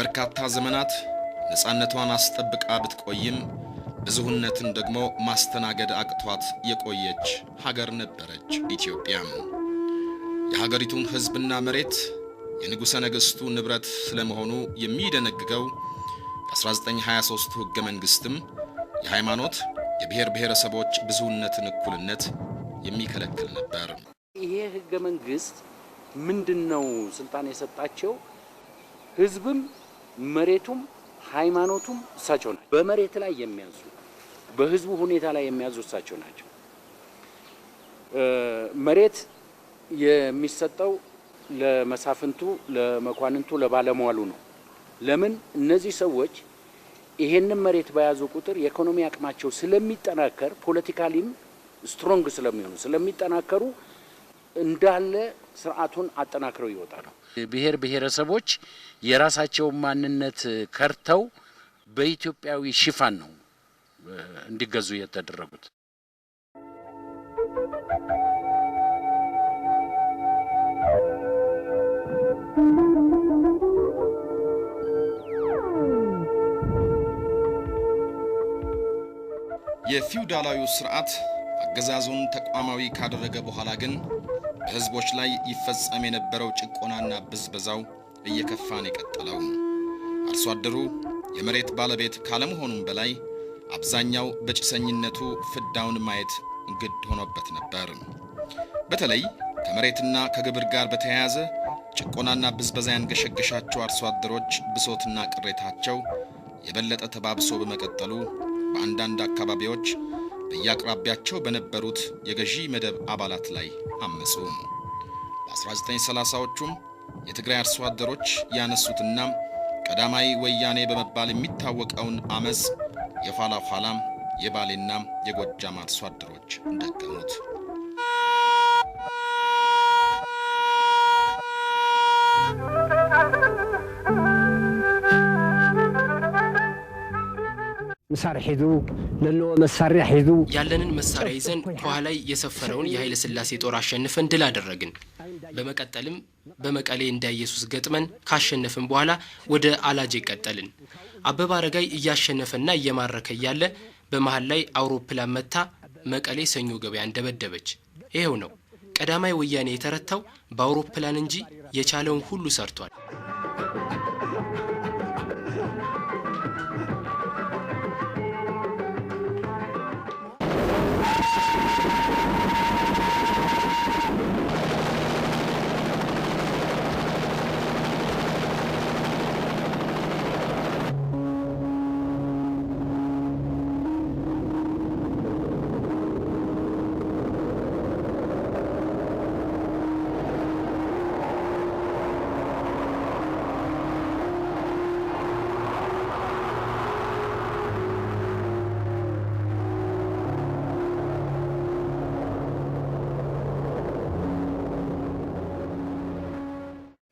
ለበርካታ ዘመናት ነፃነቷን አስጠብቃ ብትቆይም ብዙህነትን ደግሞ ማስተናገድ አቅቷት የቆየች ሀገር ነበረች ኢትዮጵያ። የሀገሪቱን ሕዝብና መሬት የንጉሠ ነገሥቱ ንብረት ስለመሆኑ የሚደነግገው የ1923 ሕገ መንግሥትም የሃይማኖት፣ የብሔር ብሔረሰቦች ብዙህነትን እኩልነት የሚከለክል ነበር። ይሄ ህገ መንግስት ምንድነው ስልጣን የሰጣቸው? ህዝብም መሬቱም ሃይማኖቱም እሳቸው ናቸው። በመሬት ላይ የሚያዙ፣ በህዝቡ ሁኔታ ላይ የሚያዙ እሳቸው ናቸው። መሬት የሚሰጠው ለመሳፍንቱ፣ ለመኳንንቱ፣ ለባለሟሉ ነው። ለምን? እነዚህ ሰዎች ይሄንን መሬት በያዙ ቁጥር የኢኮኖሚ አቅማቸው ስለሚጠናከር፣ politically ም strong ስለሚሆኑ፣ ስለሚጠናከሩ እንዳለ ስርዓቱን አጠናክረው ይወጣሉ። ብሔር ብሔረሰቦች የራሳቸውን ማንነት ከርተው በኢትዮጵያዊ ሽፋን ነው እንዲገዙ የተደረጉት። የፊውዳላዊው ስርዓት አገዛዙን ተቋማዊ ካደረገ በኋላ ግን በሕዝቦች ላይ ይፈጸም የነበረው ጭቆናና ብዝበዛው እየከፋ ነው የቀጠለው። አርሶ አደሩ የመሬት ባለቤት ካለመሆኑም በላይ አብዛኛው በጭሰኝነቱ ፍዳውን ማየት ግድ ሆኖበት ነበር። በተለይ ከመሬትና ከግብር ጋር በተያያዘ ጭቆናና ብዝበዛ ያንገሸገሻቸው አርሶ አደሮች ብሶትና ቅሬታቸው የበለጠ ተባብሶ በመቀጠሉ በአንዳንድ አካባቢዎች በየአቅራቢያቸው በነበሩት የገዢ መደብ አባላት ላይ አመጹ። በ1930ዎቹም የትግራይ አርሶ አደሮች ያነሱትና ቀዳማዊ ወያኔ በመባል የሚታወቀውን አመፅ የኋላ ኋላም የባሌና የጎጃም አርሶ አደሮች ደገሙት። መሳርሒ ሒዙ፣ ለለዎ መሳርያ ሒዙ። ያለንን መሳሪያ ይዘን ከኋላይ የሰፈረውን የኃይለ ሥላሴ ጦር አሸንፈን ድል አደረግን። በመቀጠልም በመቀሌ እንዳ ኢየሱስ ገጥመን ካሸነፍን በኋላ ወደ አላጄ ቀጠልን። አበበ አረጋይ እያሸነፈና እየማረከ እያለ በመሀል ላይ አውሮፕላን መታ መቀሌ ሰኞ ገበያን ደበደበች። ይኸው ነው፣ ቀዳማዊ ወያኔ የተረታው በአውሮፕላን እንጂ የቻለውን ሁሉ ሰርቷል።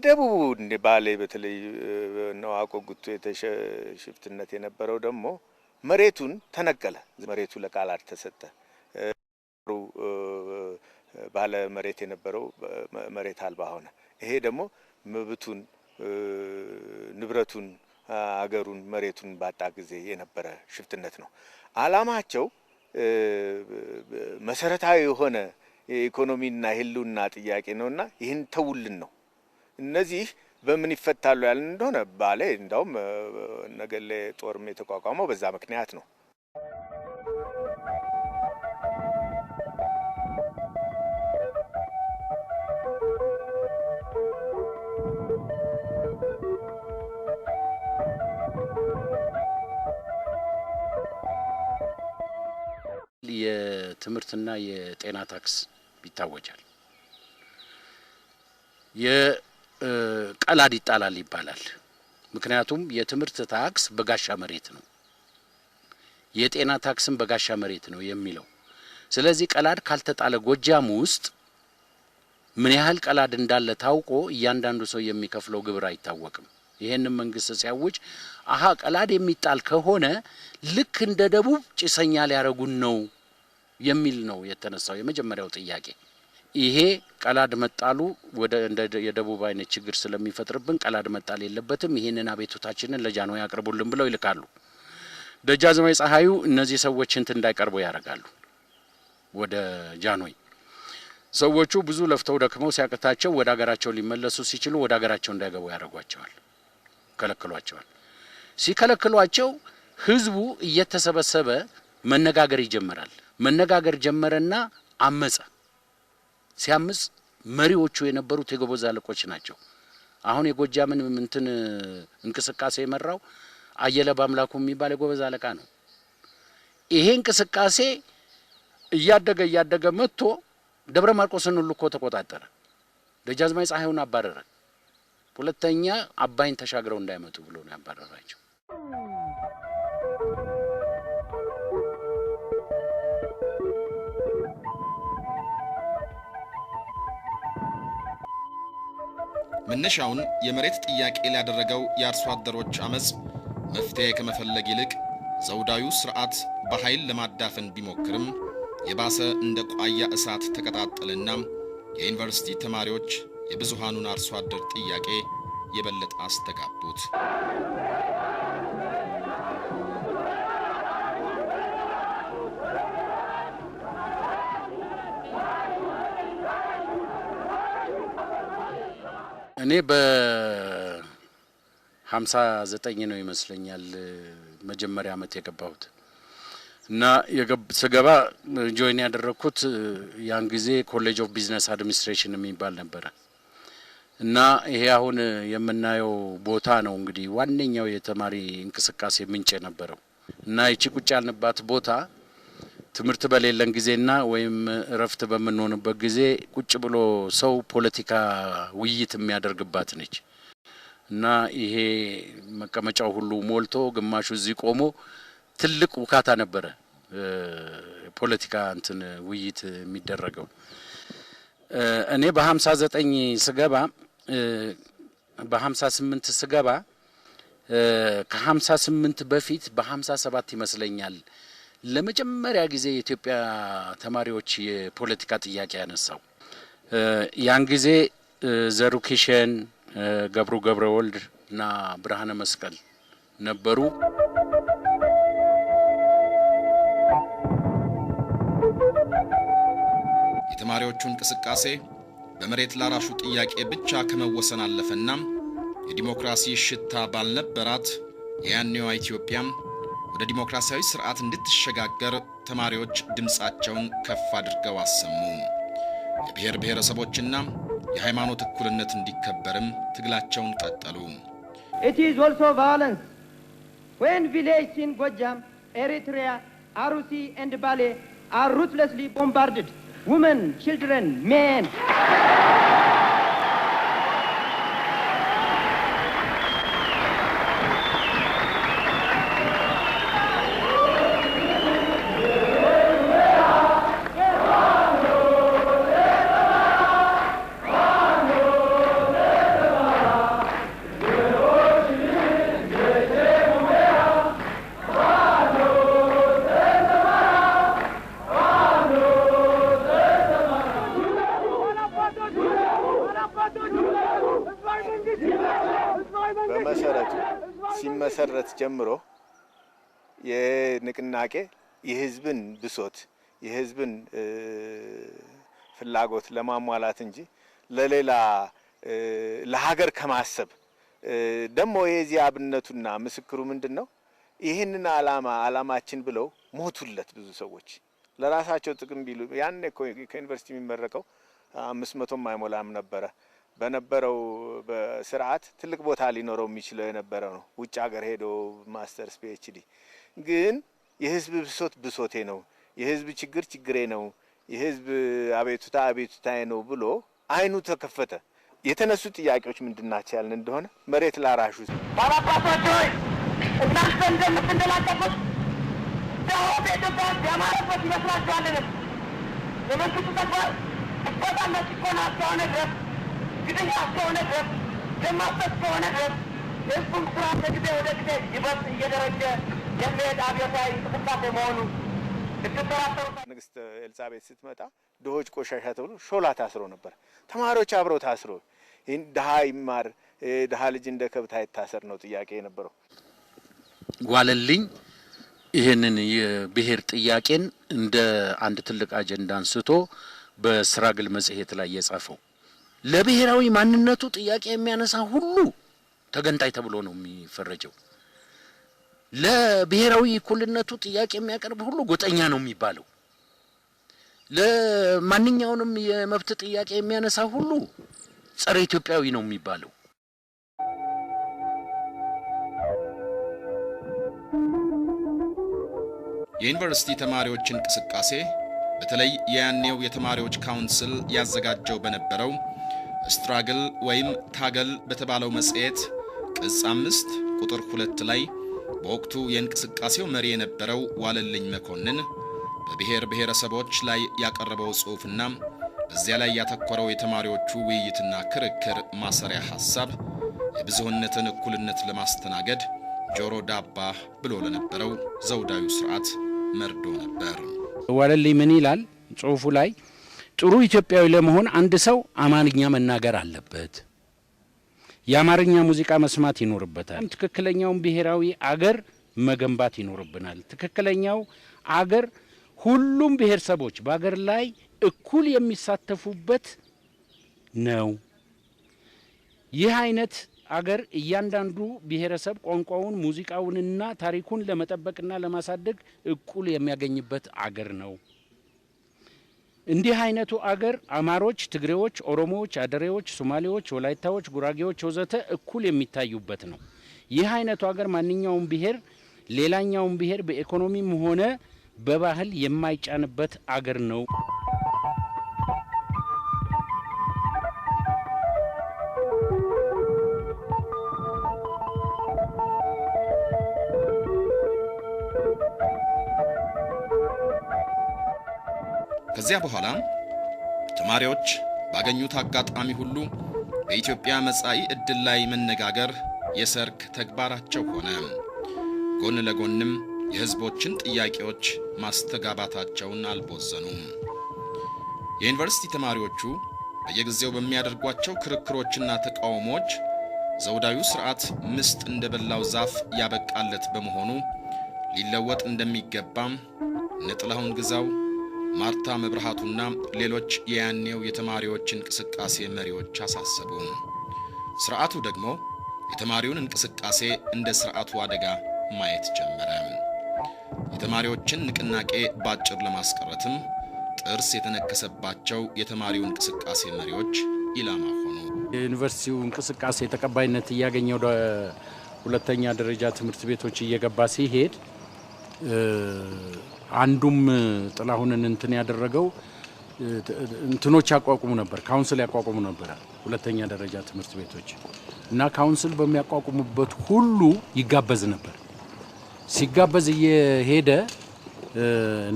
ደቡቡ እንደ ባሌ በተለይ እነ ዋቆ ጉቱ ሽፍትነት የነበረው ደግሞ መሬቱን ተነቀለ። መሬቱ ለቃላት ተሰጠ። ባለ መሬት የነበረው መሬት አልባ ሆነ። ይሄ ደግሞ መብቱን፣ ንብረቱን፣ አገሩን፣ መሬቱን ባጣ ጊዜ የነበረ ሽፍትነት ነው። አላማቸው መሰረታዊ የሆነ የኢኮኖሚና የህልውና ጥያቄ ነውና ይህን ተውልን ነው። እነዚህ በምን ይፈታሉ ያልን እንደሆነ ባሌ እንዳውም ነገሌ ጦርም የተቋቋመው በዛ ምክንያት ነው። የትምህርትና የጤና ታክስ ይታወጃል። የቀላድ ይጣላል ይባላል። ምክንያቱም የትምህርት ታክስ በጋሻ መሬት ነው፣ የጤና ታክስም በጋሻ መሬት ነው የሚለው። ስለዚህ ቀላድ ካልተጣለ ጎጃም ውስጥ ምን ያህል ቀላድ እንዳለ ታውቆ እያንዳንዱ ሰው የሚከፍለው ግብር አይታወቅም። ይሄንን መንግስት ሲያውጅ አሃ ቀላድ የሚጣል ከሆነ ልክ እንደ ደቡብ ጭሰኛ ሊያረጉን ነው የሚል ነው የተነሳው የመጀመሪያው ጥያቄ። ይሄ ቀላድ መጣሉ ወደ እንደ የደቡብ አይነት ችግር ስለሚፈጥርብን ቀላድ መጣል የለበትም፣ ይሄንን አቤቱታችንን ለጃንሆይ ያቅርቡልን ብለው ይልካሉ። ደጃዝማች ፀሐዩ እነዚህ ሰዎች እንትን እንዳይቀርቡ ያደርጋሉ ወደ ጃንሆይ። ሰዎቹ ብዙ ለፍተው ደክመው ሲያቅታቸው ወደ ሀገራቸው ሊመለሱ ሲችሉ ወደ ሀገራቸው እንዳይገቡ ያደርጓቸዋል፣ ከለክሏቸዋል። ሲከለክሏቸው ህዝቡ እየተሰበሰበ መነጋገር ይጀምራል። መነጋገር ጀመረና አመጸ። ሲያምጽ መሪዎቹ የነበሩት የጎበዝ አለቆች ናቸው። አሁን የጎጃምን እንትን እንቅስቃሴ የመራው አየለ ባምላኩ የሚባል የጎበዝ አለቃ ነው። ይሄ እንቅስቃሴ እያደገ እያደገ መጥቶ ደብረ ማርቆስን ሁሉ እኮ ተቆጣጠረ። ደጃዝማች ፀሐዩን አባረረ። ሁለተኛ አባይን ተሻግረው እንዳይመጡ ብሎ ነው ያባረራቸው። መነሻውን የመሬት ጥያቄ ላደረገው የአርሶ አደሮች አመጽ መፍትሄ ከመፈለግ ይልቅ ዘውዳዊው ስርዓት በኃይል ለማዳፈን ቢሞክርም የባሰ እንደ ቋያ እሳት ተቀጣጠለና የዩኒቨርሲቲ ተማሪዎች የብዙሃኑን አርሶ አደር ጥያቄ የበለጠ አስተጋቡት። እኔ በ59 ነው ይመስለኛል መጀመሪያ አመት የገባሁት እና ስገባ join ያደረኩት ያን ጊዜ College of Business Administration የሚባል ነበረ እና ይሄ አሁን የምናየው ቦታ ነው እንግዲህ ዋነኛው የተማሪ እንቅስቃሴ ምንጭ የነበረው እና ይቺ ቁጭ ያልንባት ቦታ ትምህርት በሌለን ጊዜና ወይም እረፍት በምንሆንበት ጊዜ ቁጭ ብሎ ሰው ፖለቲካ ውይይት የሚያደርግባት ነች እና ይሄ መቀመጫው ሁሉ ሞልቶ ግማሹ እዚህ ቆሞ ትልቅ ውካታ ነበረ ፖለቲካ እንትን ውይይት የሚደረገው። እኔ በ59 ስገባ በ58 ስገባ ከ58 በፊት በ57 ይመስለኛል ለመጀመሪያ ጊዜ የኢትዮጵያ ተማሪዎች የፖለቲካ ጥያቄ ያነሳው። ያን ጊዜ ዘሩ ኪሸን፣ ገብሩ ገብረወልድ እና ብርሃነ መስቀል ነበሩ። የተማሪዎቹ እንቅስቃሴ በመሬት ላራሹ ጥያቄ ብቻ ከመወሰን አለፈና የዲሞክራሲ ሽታ ባልነበራት የያኔዋ ኢትዮጵያም ወደ ዲሞክራሲያዊ ስርዓት እንድትሸጋገር ተማሪዎች ድምፃቸውን ከፍ አድርገው አሰሙ። የብሔር ብሔረሰቦችና የሃይማኖት እኩልነት እንዲከበርም ትግላቸውን ቀጠሉ። It is also violence when villages in Gojjam, Eritrea, Arusi and Bale are ruthlessly bombarded. Women, children, men. በመሰረቱ ሲመሰረት ጀምሮ የንቅናቄ የህዝብን ብሶት የህዝብን ፍላጎት ለማሟላት እንጂ ለሌላ ለሀገር ከማሰብ ደግሞ የዚህ አብነቱና ምስክሩ ምንድነው? ይህንን አላማ አላማችን ብለው ሞቱለት ብዙ ሰዎች ለራሳቸው ጥቅም ቢሉ ያኔ እኮ ከዩኒቨርሲቲ የሚመረቀው 500 አይሞላም ነበረ። በነበረው በስርዓት ትልቅ ቦታ ሊኖረው የሚችለው የነበረ ነው። ውጭ ሀገር ሄዶ masters PhD ግን የህዝብ ብሶት ብሶቴ ነው፣ የህዝብ ችግር ችግሬ ነው፣ የህዝብ አቤቱታ አቤቱታዬ ነው ብሎ አይኑ ተከፈተ። የተነሱ ጥያቄዎች ምንድናቸው ያልን እንደሆነ መሬት ላራሹ ባላባቶች ሆይ እናንተ እንደምትንደላቀቁት ደሃው በኢትዮጵያ ያማረበት ይመስላችኋልን? የመንግስቱ ተግባር እገዛና ጭቆና እስከሆነ ድረስ፣ ግድያ እስከሆነ ድረስ፣ ደም ማፍሰስ እስከሆነ ድረስ የህዝቡን ስራ ከጊዜ ወደ ጊዜ ይበልጥ እየደረጀ የሚሄድ አብዮታዊ እንቅስቃሴ መሆኑ ንግስት ኤልሳቤት ስትመጣ ድሆች ቆሻሻ ተብሎ ሾላ ታስሮ ነበር። ተማሪዎች አብረው ታስሮ ይህን ድሀ ይማር፣ ድሀ ልጅ እንደ ከብት አይታሰር ነው ጥያቄ የነበረው። ዋለልኝ ይህንን የብሔር ጥያቄን እንደ አንድ ትልቅ አጀንዳ አንስቶ በ Struggle መጽሔት ላይ የጻፈው፣ ለብሔራዊ ማንነቱ ጥያቄ የሚያነሳ ሁሉ ተገንጣይ ተብሎ ነው የሚፈረጀው። ለብሔራዊ እኩልነቱ ጥያቄ የሚያቀርብ ሁሉ ጎጠኛ ነው የሚባለው። ለማንኛውንም የመብት ጥያቄ የሚያነሳ ሁሉ ጸረ ኢትዮጵያዊ ነው የሚባለው። የዩኒቨርሲቲ ተማሪዎች እንቅስቃሴ በተለይ የያኔው የተማሪዎች council ያዘጋጀው በነበረው Struggle ወይም ታገል በተባለው መጽሔት ቅጽ 5 ቁጥር 2 ላይ በወቅቱ የእንቅስቃሴው መሪ የነበረው ዋለልኝ መኮንን በብሔር ብሔረሰቦች ላይ ያቀረበው ጽሑፍና በዚያ ላይ ያተኮረው የተማሪዎቹ ውይይትና ክርክር ማሰሪያ ሐሳብ የብዙህነትን እኩልነት ለማስተናገድ ጆሮ ዳባ ብሎ ለነበረው ዘውዳዊ ስርዓት መርዶ ነበር። ዋለልኝ ምን ይላል ጽሑፉ ላይ? ጥሩ ኢትዮጵያዊ ለመሆን አንድ ሰው አማርኛ መናገር አለበት። የአማርኛ ሙዚቃ መስማት ይኖርበታል። ትክክለኛውን ብሔራዊ አገር መገንባት ይኖርብናል። ትክክለኛው አገር ሁሉም ብሔረሰቦች በአገር ላይ እኩል የሚሳተፉበት ነው። ይህ አይነት አገር እያንዳንዱ ብሔረሰብ ቋንቋውን፣ ሙዚቃውንና ታሪኩን ለመጠበቅና ለማሳደግ እኩል የሚያገኝበት አገር ነው። እንዲህ አይነቱ አገር አማሮች፣ ትግሬዎች፣ ኦሮሞዎች፣ አደሬዎች፣ ሶማሌዎች፣ ወላይታዎች፣ ጉራጌዎች ወዘተ እኩል የሚታዩበት ነው። ይህ አይነቱ አገር ማንኛውም ብሔር ሌላኛውን ብሔር በኢኮኖሚም ሆነ በባህል የማይጫንበት አገር ነው። ከዚያ በኋላ ተማሪዎች ባገኙት አጋጣሚ ሁሉ በኢትዮጵያ መጻኢ ዕድል ላይ መነጋገር የሰርክ ተግባራቸው ሆነ። ጎን ለጎንም የሕዝቦችን ጥያቄዎች ማስተጋባታቸውን አልቦዘኑም። የዩኒቨርሲቲ ተማሪዎቹ በየጊዜው በሚያደርጓቸው ክርክሮችና ተቃውሞዎች ዘውዳዊው ስርዓት ምስጥ እንደበላው ዛፍ ያበቃለት በመሆኑ ሊለወጥ እንደሚገባም እነ ጥላሁን ግዛው፣ ማርታ መብርሃቱና ሌሎች የያኔው የተማሪዎች እንቅስቃሴ መሪዎች አሳሰቡ። ስርዓቱ ደግሞ የተማሪውን እንቅስቃሴ እንደ ስርዓቱ አደጋ ማየት ጀመረ። የተማሪዎችን ንቅናቄ ባጭር ለማስቀረትም ጥርስ የተነከሰባቸው የተማሪው እንቅስቃሴ መሪዎች ኢላማ ሆኑ። የዩኒቨርሲቲው እንቅስቃሴ ተቀባይነት እያገኘ ወደ ሁለተኛ ደረጃ ትምህርት ቤቶች እየገባ ሲሄድ፣ አንዱም ጥላሁንን እንትን ያደረገው እንትኖች ያቋቁሙ ነበር፣ council ያቋቁሙ ነበር ሁለተኛ ደረጃ ትምህርት ቤቶች፣ እና council በሚያቋቁሙበት ሁሉ ይጋበዝ ነበር። ሲጋበዝ እየሄደ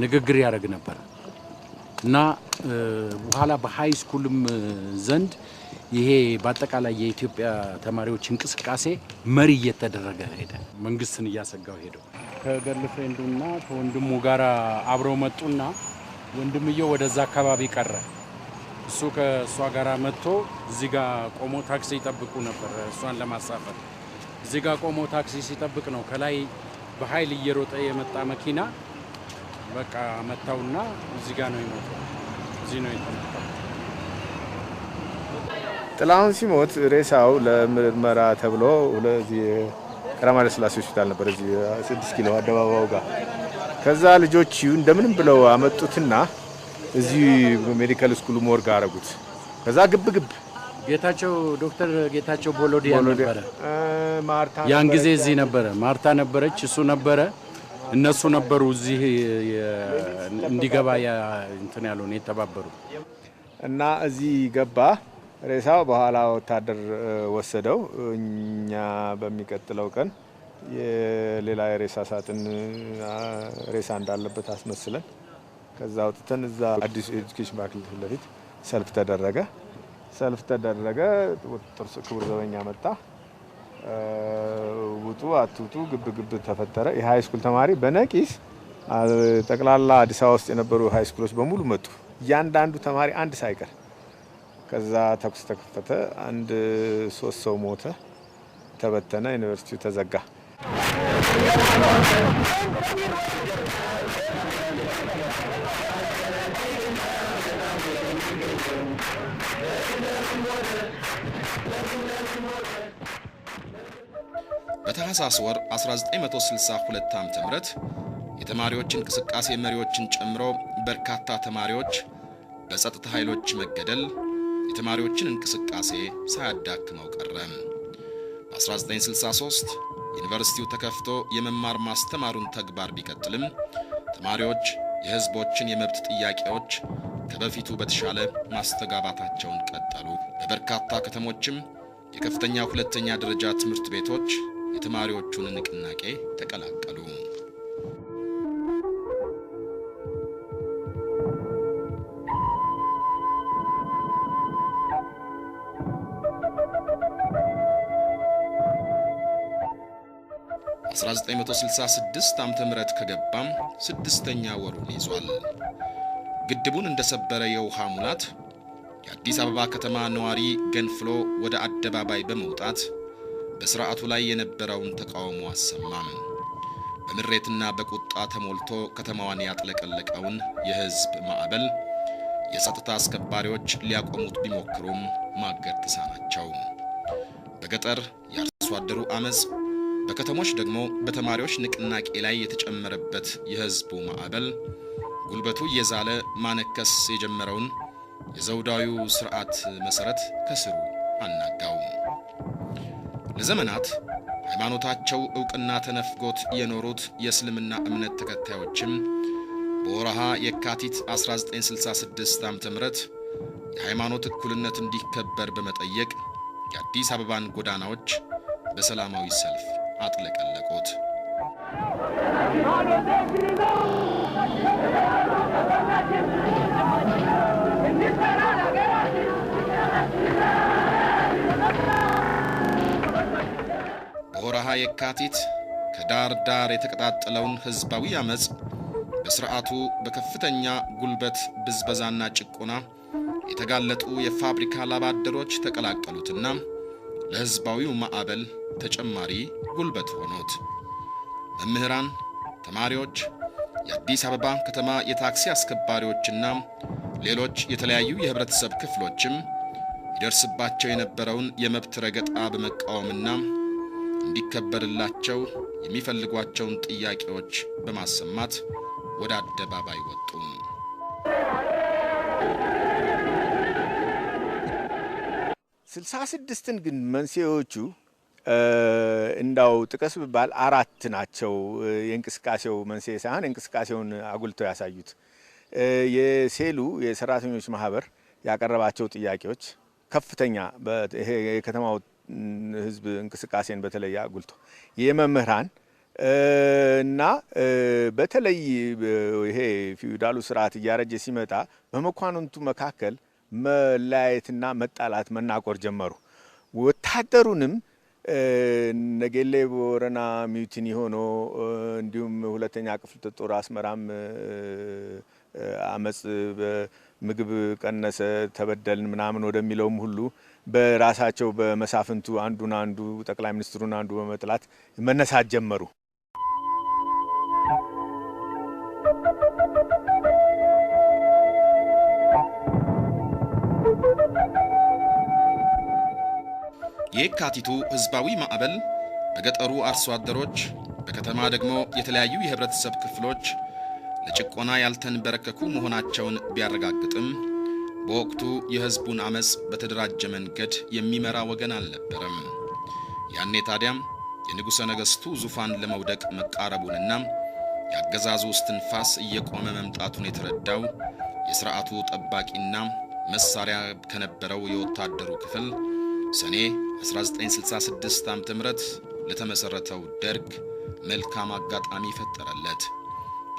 ንግግር ያደርግ ነበር እና በኋላ በ high school ም ዘንድ ይሄ በአጠቃላይ የኢትዮጵያ ተማሪዎች እንቅስቃሴ መሪ እየተደረገ ሄደ። መንግስትን እያሰጋው ሄደው ከ girlfriend ኡና ከወንድሙ ጋር አብረው መጡና ወንድምየው ወደዛ አካባቢ ቀረ። እሱ ከእሷ ጋር መጥቶ እዚህ ጋር ቆሞ ታክሲ ይጠብቁ ነበር እሷን ለማሳፈር። እዚህ ጋር ቆሞ ታክሲ ሲጠብቅ ነው ከላይ በኃይል እየሮጠ የመጣ መኪና በቃ መታውና እዚህ ጋር ነው የሞተው። እዚህ ነው የተመታው። ጥላሁን ሲሞት ሬሳው ለምርመራ ተብሎ እዚህ ቀዳማዊ ኃይለ ሥላሴ ሆስፒታል ነበር፣ እዚህ 6 ኪሎ አደባባዩ ጋር። ከዛ ልጆች እንደምንም ብለው አመጡትና እዚህ medical school ኡ morgue አረጉት። ከዛ ግብ ግብ ጌታቸው፣ ዶክተር ጌታቸው ቦሎዲያ ነበረ። ማርታ ያን ጊዜ እዚህ ነበረ። ማርታ ነበረች፣ እሱ ነበረ፣ እነሱ ነበሩ እዚህ እንዲገባ እንትን ያሉን የተባበሩ። እና እዚህ ገባ ሬሳው። በኋላ ወታደር ወሰደው። እኛ በሚቀጥለው ቀን የሌላ የሬሳ ሳጥን ሬሳ እንዳለበት አስመስለን ከዛ አውጥተን እዛ አዲስ education faculty ፊት ለፊት ሰልፍ ተደረገ። ሰልፍ ተደረገ። ክቡር ዘበኛ መጣ። ውጡ አትውጡ ግብ ግብ ተፈጠረ። የ high school ተማሪ በነቂስ ጠቅላላ አዲስ አበባ ውስጥ የነበሩ high school ኦች በሙሉ መጡ። እያንዳንዱ ተማሪ አንድ ሳይቀር። ከዛ ተኩስ ተከፈተ። አንድ 3 ሰው ሞተ፣ ተበተነ፣ ዩኒቨርሲቲው ተዘጋ። በታህሳስ ወር 1962 ዓ.ም የተማሪዎች እንቅስቃሴ መሪዎችን ጨምሮ በርካታ ተማሪዎች በጸጥታ ኃይሎች መገደል የተማሪዎችን እንቅስቃሴ ሳያዳክመው ቀረ። በ1963 ዩኒቨርሲቲው ተከፍቶ የመማር ማስተማሩን ተግባር ቢቀጥልም ተማሪዎች የሕዝቦችን የመብት ጥያቄዎች ከበፊቱ በተሻለ ማስተጋባታቸውን ቀጠሉ። በበርካታ ከተሞችም የከፍተኛ ሁለተኛ ደረጃ ትምህርት ቤቶች የተማሪዎቹን ንቅናቄ ተቀላቀሉ። በ1966 ዓ.ም ከገባም 6ኛ ወሩን ይዟል። ግድቡን እንደሰበረ የውሃ ሙላት የአዲስ አበባ ከተማ ነዋሪ ገንፍሎ ወደ አደባባይ በመውጣት በስርዓቱ ላይ የነበረውን ተቃውሞ አሰማም። በምሬትና በቁጣ ተሞልቶ ከተማዋን ያጥለቀለቀውን የህዝብ ማዕበል የጸጥታ አስከባሪዎች ሊያቆሙት ቢሞክሩም ማገድ ተሳናቸው። በገጠር የአርሶ አደሩ አመጽ፣ በከተሞች ደግሞ በተማሪዎች ንቅናቄ ላይ የተጨመረበት የህዝቡ ማዕበል ጉልበቱ እየዛለ ማነከስ የጀመረውን የዘውዳዊው ስርዓት መሰረት ከስሩ አናጋው። ለዘመናት ሃይማኖታቸው ዕውቅና ተነፍጎት የኖሩት የእስልምና እምነት ተከታዮችም በወርሃ የካቲት 1966 ዓ.ም የሃይማኖት እኩልነት እንዲከበር በመጠየቅ የአዲስ አበባን ጎዳናዎች በሰላማዊ ሰልፍ አጥለቀለቁት። በወርሃ የካቲት ከዳር ዳር የተቀጣጠለውን ህዝባዊ አመጽ በስርዓቱ በከፍተኛ ጉልበት ብዝበዛና ጭቆና የተጋለጡ የፋብሪካ ላባደሮች ተቀላቀሉትና ለህዝባዊው ማዕበል ተጨማሪ ጉልበት ሆኖት። መምህራን፣ ተማሪዎች፣ የአዲስ አበባ ከተማ የታክሲ አስከባሪዎችና ሌሎች የተለያዩ የህብረተሰብ ክፍሎችም ይደርስባቸው የነበረውን የመብት ረገጣ በመቃወምና እንዲከበርላቸው የሚፈልጓቸውን ጥያቄዎች በማሰማት ወደ አደባባይ ወጡ። 66ን ግን መንስኤዎቹ እንዳው ጥቀስ ቢባል 4 ናቸው። የእንቅስቃሴው መንስኤ ሳይሆን እንቅስቃሴውን አጉልተው ያሳዩት የሴሉ የሰራተኞች ማህበር ያቀረባቸው ጥያቄዎች ከፍተኛ ይሄ የከተማው ህዝብ እንቅስቃሴን በተለይ አጉልቶ የመምህራን እና በተለይ ይሄ ፊውዳሉ ስርዓት እያረጀ ሲመጣ በመኳንንቱ መካከል መለያየትና መጣላት መናቆር ጀመሩ። ወታደሩንም ነገሌ ቦረና mutiny ሆኖ እንዲሁም ሁለተኛ ክፍለ ጦር አስመራም አመጽ በምግብ ቀነሰ ተበደልን ምናምን ወደሚለውም ሁሉ በራሳቸው በመሳፍንቱ አንዱን አንዱ ጠቅላይ ሚኒስትሩን አንዱ በመጥላት መነሳት ጀመሩ። የካቲቱ ህዝባዊ ማዕበል በገጠሩ አርሶ አደሮች፣ በከተማ ደግሞ የተለያዩ የህብረተሰብ ክፍሎች ለጭቆና ያልተንበረከኩ መሆናቸውን ቢያረጋግጥም በወቅቱ የህዝቡን አመጽ በተደራጀ መንገድ የሚመራ ወገን አልነበረም። ያኔ ታዲያም የንጉሠ ነገሥቱ ዙፋን ለመውደቅ መቃረቡንና የአገዛዙ እስትንፋስ እየቆመ መምጣቱን የተረዳው የሥርዓቱ ጠባቂና መሳሪያ ከነበረው የወታደሩ ክፍል ሰኔ 1966 ዓ.ም ለተመሰረተው ደርግ መልካም አጋጣሚ ፈጠረለት።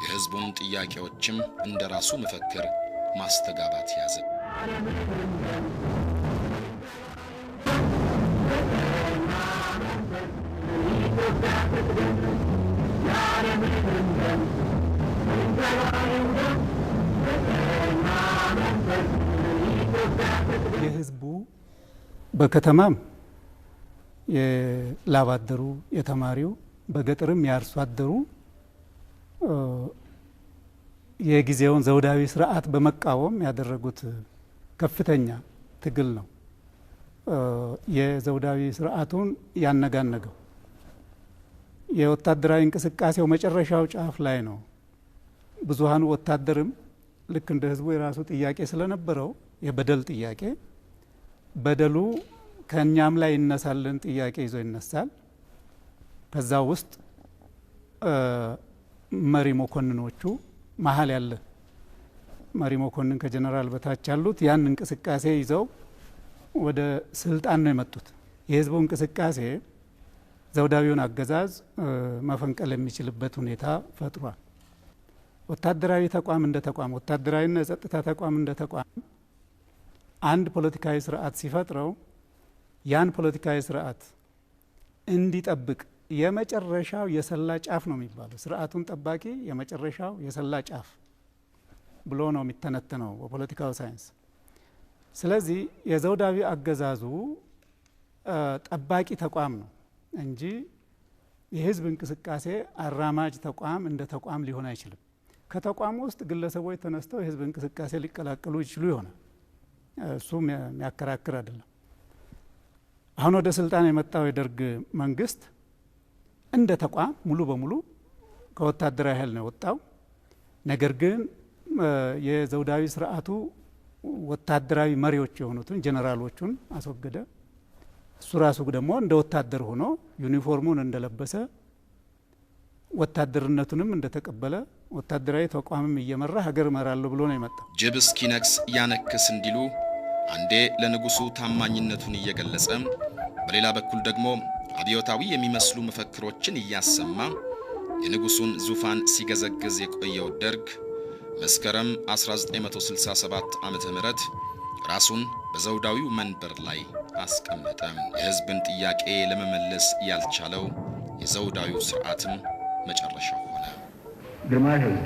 የህዝቡን ጥያቄዎችም እንደራሱ መፈክር ማስተጋባት ያዘ። የህዝቡ በከተማም የላብ አደሩ የተማሪው በገጠርም የአርሶ አደሩ የጊዜውን ዘውዳዊ ስርዓት በመቃወም ያደረጉት ከፍተኛ ትግል ነው። የዘውዳዊ ስርዓቱን ያነጋነገው የወታደራዊ እንቅስቃሴው መጨረሻው ጫፍ ላይ ነው። ብዙሃኑ ወታደርም ልክ እንደ ህዝቡ የራሱ ጥያቄ ስለነበረው የበደል ጥያቄ በደሉ ከኛም ላይ ይነሳልን ጥያቄ ይዞ ይነሳል። ከዛ ውስጥ መሪ መኮንኖቹ መሀል ያለ መሪ መኮንን ከጀነራል በታች ያሉት ያን እንቅስቃሴ ይዘው ወደ ስልጣን ነው የመጡት። የህዝቡ እንቅስቃሴ ዘውዳዊውን አገዛዝ መፈንቀል የሚችልበት ሁኔታ ፈጥሯል። ወታደራዊ ተቋም እንደ ተቋም ወታደራዊና የጸጥታ ተቋም እንደ ተቋም አንድ ፖለቲካዊ ስርዓት ሲፈጥረው ያን ፖለቲካዊ ስርዓት እንዲጠብቅ የመጨረሻው የሰላ ጫፍ ነው የሚባለው። ስርዓቱን ጠባቂ የመጨረሻው የሰላ ጫፍ ብሎ ነው የሚተነተነው በፖለቲካው ሳይንስ። ስለዚህ የዘውዳዊ አገዛዙ ጠባቂ ተቋም ነው እንጂ የህዝብ እንቅስቃሴ አራማጅ ተቋም እንደ ተቋም ሊሆን አይችልም። ከተቋም ውስጥ ግለሰቦች ተነስተው የህዝብ እንቅስቃሴ ሊቀላቀሉ ይችሉ ይሆናል። እሱ የሚያከራክር አይደለም። አሁን ወደ ስልጣን የመጣው የደርግ መንግስት እንደ ተቋም ሙሉ በሙሉ ከወታደራዊ ኃይል ነው የወጣው። ነገር ግን የዘውዳዊ ስርዓቱ ወታደራዊ መሪዎች የሆኑትን ጀነራሎቹን አስወገደ። እሱ ራሱ ደግሞ እንደ ወታደር ሆኖ ዩኒፎርሙን እንደለበሰ ወታደርነቱንም እንደተቀበለ ወታደራዊ ተቋምም እየመራ ሀገር እመራለሁ ብሎ ነው የመጣው። ጅብ እስኪነክስ ያነክስ እንዲሉ አንዴ ለንጉሱ ታማኝነቱን እየገለጸ በሌላ በኩል ደግሞ አብዮታዊ የሚመስሉ መፈክሮችን እያሰማ የንጉሱን ዙፋን ሲገዘግዝ የቆየው ደርግ መስከረም 1967 ዓመተ ምህረት ራሱን በዘውዳዊው መንበር ላይ አስቀመጠ። የህዝብን ጥያቄ ለመመለስ ያልቻለው የዘውዳዊው ስርዓትም መጨረሻው ሆነ። ግርማዊ ህዝብ፣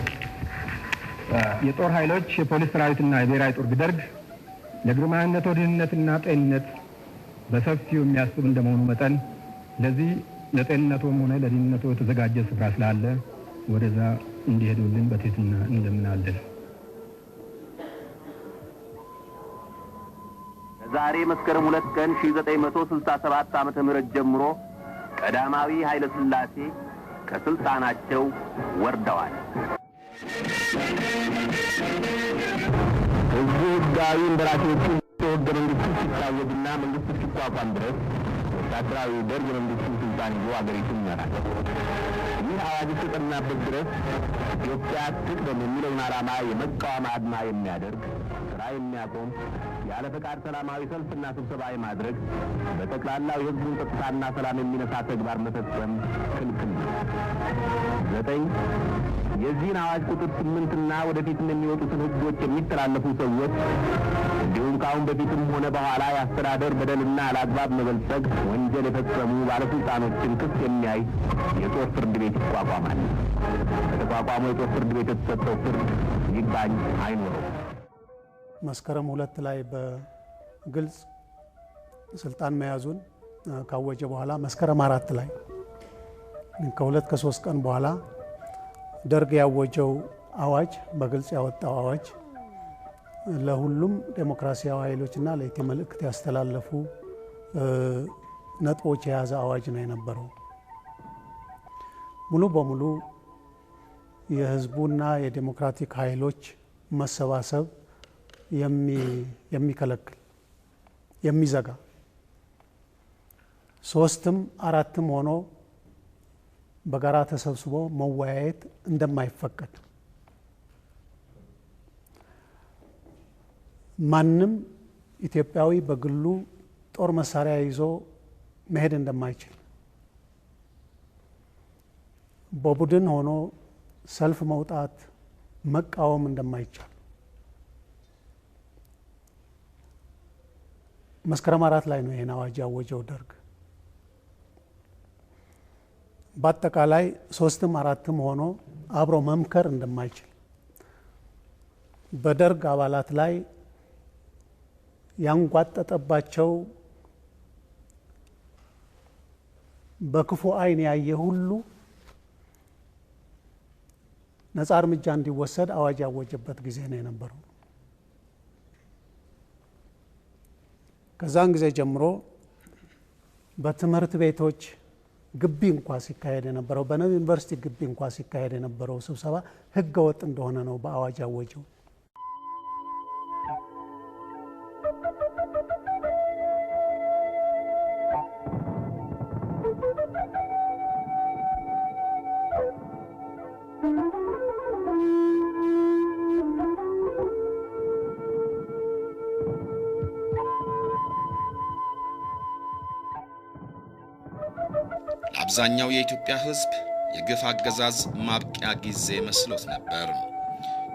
የጦር ኃይሎች የፖሊስ ሰራዊትና የብሔራዊ ጦር ደርግ ለግርማዊነቱ ደህንነትና ጤንነት በሰፊው የሚያስብ እንደመሆኑ መጠን ለዚህ ለጤንነቱም ሆነ ለደህንነቱ የተዘጋጀ ስፍራ ስላለ ወደዛ እንዲሄዱልን በትህትና እንለምናለን። ዛሬ መስከረም 2 ቀን 1967 ዓመተ ምህረት ጀምሮ ቀዳማዊ ኃይለ ሥላሴ ከስልጣናቸው ወርደዋል። ህዝቡ ህጋዊ እንደራሴዎቹ ህገ መንግስቱ ሲታወጅና መንግስቱ ሲቋቋም ድረስ ወታደራዊ ደርግ የመንግስቱን ስልጣን ይዞ አገሪቱን ይመራል። ይህ አዋጅ እስከጸናበት ድረስ ኢትዮጵያ ትቅደም የሚለውን ዓላማ የመቃወም አድማ የሚያደርግ፣ ስራ የሚያቆም፣ ያለ ፈቃድ ሰላማዊ ሰልፍና ስብሰባ የማድረግ፣ በጠቅላላው የህዝቡን ጸጥታና ሰላም የሚነሳ ተግባር መፈጸም ክልክል ነው። 9 የዚህን አዋጅ ቁጥር 8 እና ወደፊትም የሚወጡትን ህጎች የሚተላለፉ ሰዎች እንዲሁም ከአሁን በፊትም ሆነ በኋላ የአስተዳደር በደልና አላግባብ መበልጸግ ወንጀል የፈጸሙ ባለስልጣኖችን ክስ የሚያይ የጦር ፍርድ ቤት ይቋቋማል። በተቋቋመው የጦር ፍርድ ቤት የተሰጠው ፍርድ ይግባኝ አይኖረውም። መስከረም 2 ላይ በግልጽ ስልጣን መያዙን ካወጀ በኋላ መስከረም 4 ላይ ከሁለት ከሶስት ቀን በኋላ ደርግ ያወጀው አዋጅ በግልጽ ያወጣው አዋጅ ለሁሉም ዴሞክራሲያዊ ኃይሎችና ለኢቲ መልእክት ያስተላለፉ ነጥቦች የያዘ አዋጅ ነው የነበረው። ሙሉ በሙሉ የህዝቡና የዴሞክራቲክ ኃይሎች መሰባሰብ የሚከለክል የሚዘጋ 3ም 4ም ሆኖ በጋራ ተሰብስቦ መወያየት እንደማይፈቀድ ማንም ኢትዮጵያዊ በግሉ ጦር መሳሪያ ይዞ መሄድ እንደማይችል በቡድን ሆኖ ሰልፍ መውጣት መቃወም እንደማይቻል መስከረም 4 ላይ ነው ይሄን አዋጅ ያወጀው ደርግ። በአጠቃላይ ሶስትም አራትም ሆኖ አብሮ መምከር እንደማይችል፣ በደርግ አባላት ላይ ያንጓጠጠባቸው በክፉ ዓይን ያየ ሁሉ ነጻ እርምጃ እንዲወሰድ አዋጅ ያወጀበት ጊዜ ነው የነበረው። ከዛን ጊዜ ጀምሮ በትምህርት ቤቶች ግቢ እንኳ ሲካሄድ የነበረው፣ በዩኒቨርሲቲ ግቢ እንኳ ሲካሄድ የነበረው ስብሰባ ሕገ ወጥ እንደሆነ ነው በአዋጅ ያወጀው። ለአብዛኛው የኢትዮጵያ ሕዝብ የግፍ አገዛዝ ማብቂያ ጊዜ መስሎት ነበር።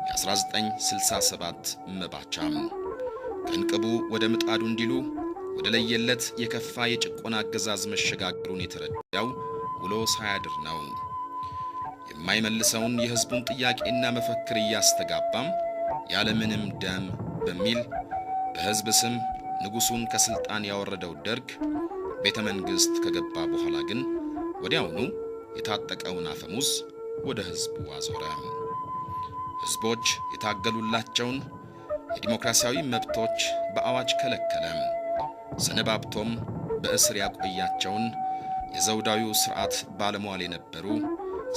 የ1967 መባቻም ከእንቅቡ ወደ ምጣዱ እንዲሉ ወደ ለየለት የከፋ የጭቆና አገዛዝ መሸጋገሩን የተረዳው ውሎ ሳያድር ነው። የማይመልሰውን የሕዝቡን ጥያቄና መፈክር እያስተጋባም ያለምንም ደም በሚል በሕዝብ ስም ንጉሡን ከስልጣን ያወረደው ደርግ ቤተ መንግሥት ከገባ በኋላ ግን ወዲያውኑ የታጠቀውን አፈሙዝ ወደ ሕዝቡ አዞረ። ሕዝቦች የታገሉላቸውን የዲሞክራሲያዊ መብቶች በአዋጅ ከለከለ። ሰነባብቶም በእስር ያቆያቸውን የዘውዳዊው ሥርዓት ባለሟል የነበሩ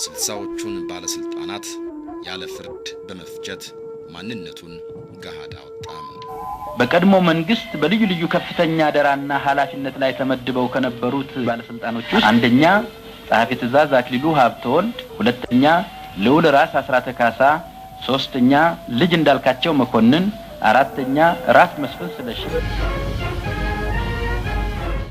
60ዎቹን ባለሥልጣናት ያለ ፍርድ በመፍጀት ማንነቱን ገሃድ አወጣ። በቀድሞ መንግስት በልዩ ልዩ ከፍተኛ አደራና ኃላፊነት ላይ ተመድበው ከነበሩት ባለስልጣኖች ውስጥ አንደኛ ጸሐፊ ትእዛዝ አክሊሉ ሀብተወልድ፣ ሁለተኛ ልዑል ራስ አስራተ ካሳ፣ ሶስተኛ ልጅ እንዳልካቸው መኮንን፣ አራተኛ ራስ መስፍን ስለሺ።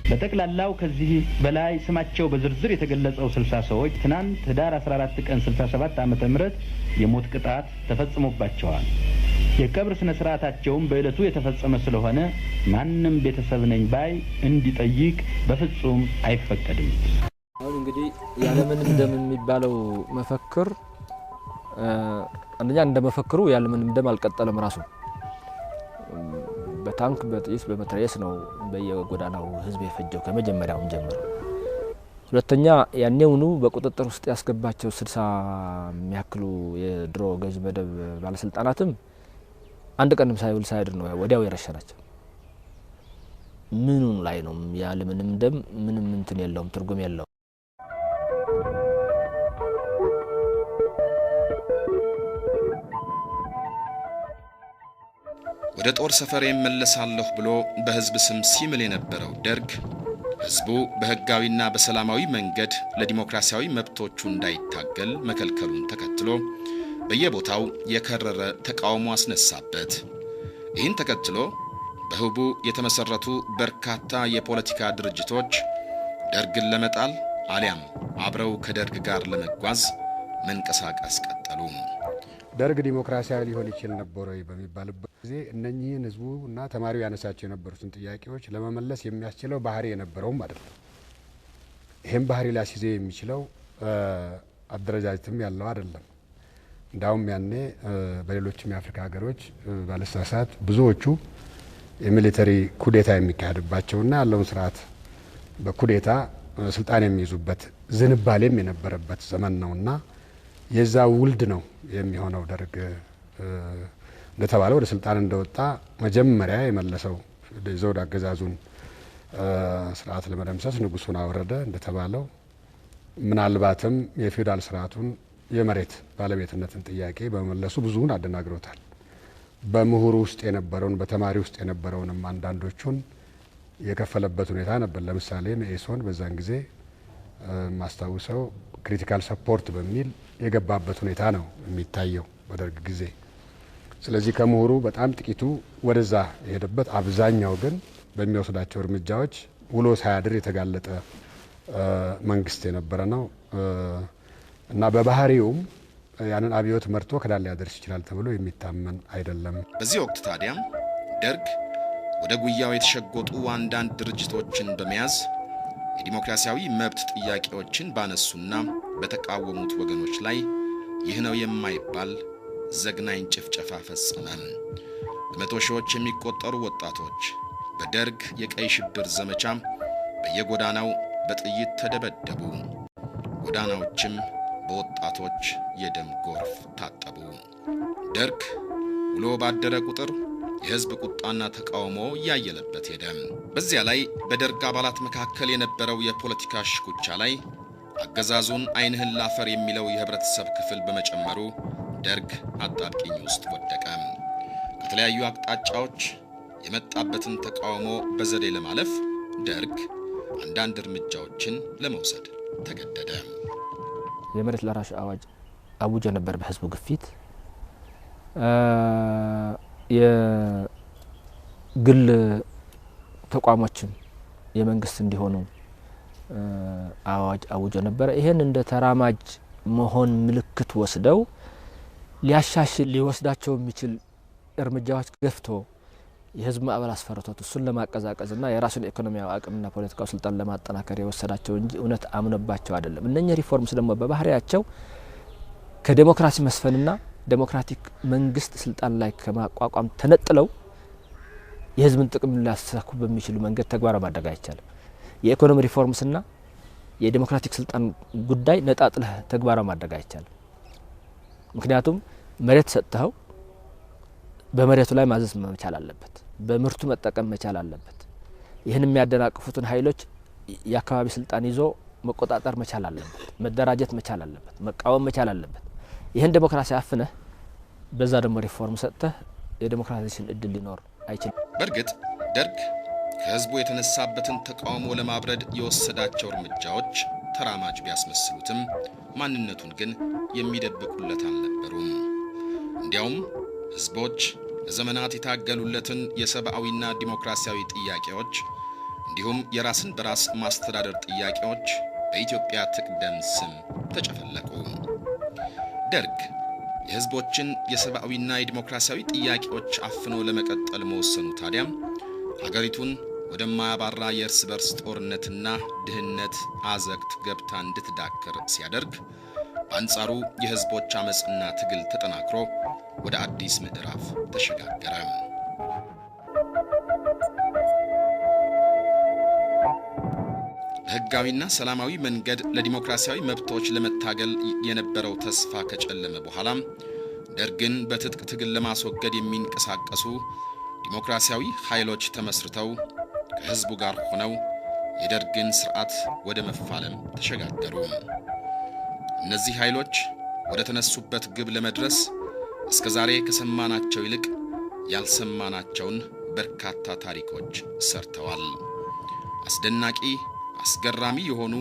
በጠቅላላው ከዚህ በላይ ስማቸው በዝርዝር የተገለጸው 60 ሰዎች ትናንት ህዳር 14 ቀን 67 ዓመተ ምህረት የሞት ቅጣት ተፈጽሞባቸዋል። የቀብር ስነ ስርዓታቸውም በዕለቱ የተፈጸመ ስለሆነ ማንም ቤተሰብ ነኝ ባይ እንዲጠይቅ በፍጹም አይፈቀድም። አሁን እንግዲህ ያለምንም ደም የሚባለው መፈክር አንደኛ እንደ መፈክሩ ያለምንም ደም አልቀጠለም። ራሱ በታንክ፣ በጥይት፣ በመትረየስ ነው በየጎዳናው ህዝብ የፈጀው ከመጀመሪያውም ጀምሮ። ሁለተኛ ያኔውኑ በቁጥጥር ውስጥ ያስገባቸው 60 የሚያክሉ የድሮ ገዥ መደብ ባለስልጣናትም አንድ ቀንም ሳይውል ሳያድር ነው ወዲያው የረሸናቸው። ምኑ ላይ ነው ያለምንም ደም? ምንም እንትን የለውም፣ ትርጉም የለውም። ወደ ጦር ሰፈሬ እመለሳለሁ ብሎ በሕዝብ ስም ሲምል የነበረው ደርግ ሕዝቡ በሕጋዊና በሰላማዊ መንገድ ለዲሞክራሲያዊ መብቶቹ እንዳይታገል መከልከሉን ተከትሎ በየቦታው የከረረ ተቃውሞ አስነሳበት። ይህን ተከትሎ በህቡዕ የተመሰረቱ በርካታ የፖለቲካ ድርጅቶች ደርግን ለመጣል አሊያም አብረው ከደርግ ጋር ለመጓዝ መንቀሳቀስ ቀጠሉ። ደርግ ዲሞክራሲያዊ ሊሆን ይችል ነበር ወይ በሚባልበት ጊዜ እነኚህን ህዝቡ እና ተማሪው ያነሳቸው የነበሩትን ጥያቄዎች ለመመለስ የሚያስችለው ባህሪ የነበረውም አይደለም። ይህም ባህሪ ሊያስይዘው የሚችለው አደረጃጀትም ያለው አይደለም። እንዳውም ያኔ በሌሎችም የአፍሪካ ሀገሮች ባለሳሳት ብዙዎቹ የ military ኩዴታ የሚካሄድባቸውና ያለውን ስርዓት በኩዴታ ስልጣን የሚይዙበት ዝንባሌም የነበረበት ዘመን ነውና የዛ ውልድ ነው የሚሆነው። ደርግ እንደተባለ ወደ ስልጣን እንደወጣ መጀመሪያ የመለሰው የዘውድ አገዛዙን ስርዓት ለመደምሰስ ንጉሱን አወረደ እንደተባለው፣ ምናልባትም የፊውዳል ስርዓቱን የመሬት ባለቤትነትን ጥያቄ በመመለሱ ብዙውን አደናግሮታል። በምሁሩ ውስጥ የነበረውን፣ በተማሪ ውስጥ የነበረውንም አንዳንዶቹን የከፈለበት ሁኔታ ነበር። ለምሳሌ መኢሶን በዛን ጊዜ ማስታውሰው critical support በሚል የገባበት ሁኔታ ነው የሚታየው በደርግ ጊዜ። ስለዚህ ከምሁሩ በጣም ጥቂቱ ወደዛ የሄደበት፣ አብዛኛው ግን በሚወስዳቸው እርምጃዎች ውሎ ሳያድር የተጋለጠ መንግስት የነበረ ነው እና በባህሪውም ያንን አብዮት መርቶ ከዳር ሊያደርስ ይችላል ተብሎ የሚታመን አይደለም። በዚህ ወቅት ታዲያም ደርግ ወደ ጉያው የተሸጎጡ አንዳንድ ድርጅቶችን በመያዝ የዲሞክራሲያዊ መብት ጥያቄዎችን ባነሱና በተቃወሙት ወገኖች ላይ ይህ ነው የማይባል ዘግናኝ ጭፍጨፋ ፈጸመ። በመቶ ሺዎች የሚቆጠሩ ወጣቶች በደርግ የቀይ ሽብር ዘመቻ በየጎዳናው በጥይት ተደበደቡ። ጎዳናዎችም በወጣቶች የደም ጎርፍ ታጠቡ። ደርግ ውሎ ባደረ ቁጥር የሕዝብ ቁጣና ተቃውሞ እያየለበት ሄደ። በዚያ ላይ በደርግ አባላት መካከል የነበረው የፖለቲካ ሽኩቻ ላይ አገዛዙን ዓይንህን ላፈር የሚለው የህብረተሰብ ክፍል በመጨመሩ ደርግ አጣብቂኝ ውስጥ ወደቀ። ከተለያዩ አቅጣጫዎች የመጣበትን ተቃውሞ በዘዴ ለማለፍ ደርግ አንዳንድ እርምጃዎችን ለመውሰድ ተገደደ። የመሬት ላራሹ አዋጅ አውጆ ነበር በህዝቡ ግፊት። የግል ተቋሞችም የመንግስት እንዲሆኑ አዋጅ አውጆ ነበረ። ይሄን እንደ ተራማጅ መሆን ምልክት ወስደው ሊያሻሽል ሊወስዳቸው የሚችል እርምጃዎች ገፍቶ የህዝብ ማዕበል አስፈርቶት እሱን ለማቀዛቀዝና የራሱን ኢኮኖሚያዊ አቅምና ፖለቲካዊ ስልጣን ለማጠናከር የወሰዳቸው እንጂ እውነት አምኖባቸው አይደለም። እነኚህ reforms ደግሞ በባህሪያቸው ከዴሞክራሲ መስፈንና ዴሞክራቲክ መንግስት ስልጣን ላይ ከማቋቋም ተነጥለው የህዝብን ጥቅም ሊያሳኩ በሚችሉ መንገድ ተግባራዊ ማድረግ አይቻልም። የኢኮኖሚ reforms ና የዴሞክራቲክ ስልጣን ጉዳይ ነጣጥለህ ተግባራዊ ማድረግ አይቻልም። ምክንያቱም መሬት ሰጥተኸው በመሬቱ ላይ ማዘዝ መቻል አለበት። በምርቱ መጠቀም መቻል አለበት። ይህን የሚያደናቅፉትን ኃይሎች የአካባቢ ስልጣን ይዞ መቆጣጠር መቻል አለበት። መደራጀት መቻል አለበት። መቃወም መቻል አለበት። ይህን ዴሞክራሲ አፍነህ በዛ ደግሞ ሪፎርም ሰጥተህ የ democratization እድል ሊኖር አይችልም። በእርግጥ ደርግ ከህዝቡ የተነሳበትን ተቃውሞ ለማብረድ የወሰዳቸው እርምጃዎች ተራማጅ ቢያስመስሉትም ማንነቱን ግን የሚደብቁለት አልነበሩም። እንዲያውም ህዝቦች ለዘመናት የታገሉለትን የሰብአዊና ዲሞክራሲያዊ ጥያቄዎች እንዲሁም የራስን በራስ ማስተዳደር ጥያቄዎች በኢትዮጵያ ትቅደም ስም ተጨፈለቁ። ደርግ የህዝቦችን የሰብአዊና የዲሞክራሲያዊ ጥያቄዎች አፍኖ ለመቀጠል መወሰኑ ታዲያም ሀገሪቱን ወደማያባራ የእርስ በርስ ጦርነትና ድህነት አዘቅት ገብታ እንድትዳክር ሲያደርግ፣ በአንጻሩ የህዝቦች አመፅና ትግል ተጠናክሮ ወደ አዲስ ምዕራፍ ተሸጋገረ። በህጋዊና ሰላማዊ መንገድ ለዲሞክራሲያዊ መብቶች ለመታገል የነበረው ተስፋ ከጨለመ በኋላም ደርግን በትጥቅ ትግል ለማስወገድ የሚንቀሳቀሱ ዲሞክራሲያዊ ኃይሎች ተመስርተው ከህዝቡ ጋር ሆነው የደርግን ስርዓት ወደ መፋለም ተሸጋገሩ። እነዚህ ኃይሎች ወደ ተነሱበት ግብ ለመድረስ እስከ ዛሬ ከሰማናቸው ይልቅ ያልሰማናቸውን በርካታ ታሪኮች ሰርተዋል። አስደናቂ፣ አስገራሚ የሆኑ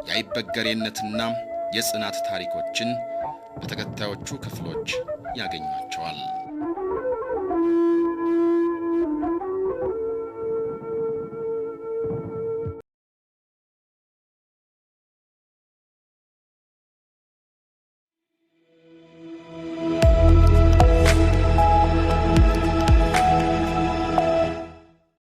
የአይበገሬነትና የጽናት ታሪኮችን በተከታዮቹ ክፍሎች ያገኟቸዋል።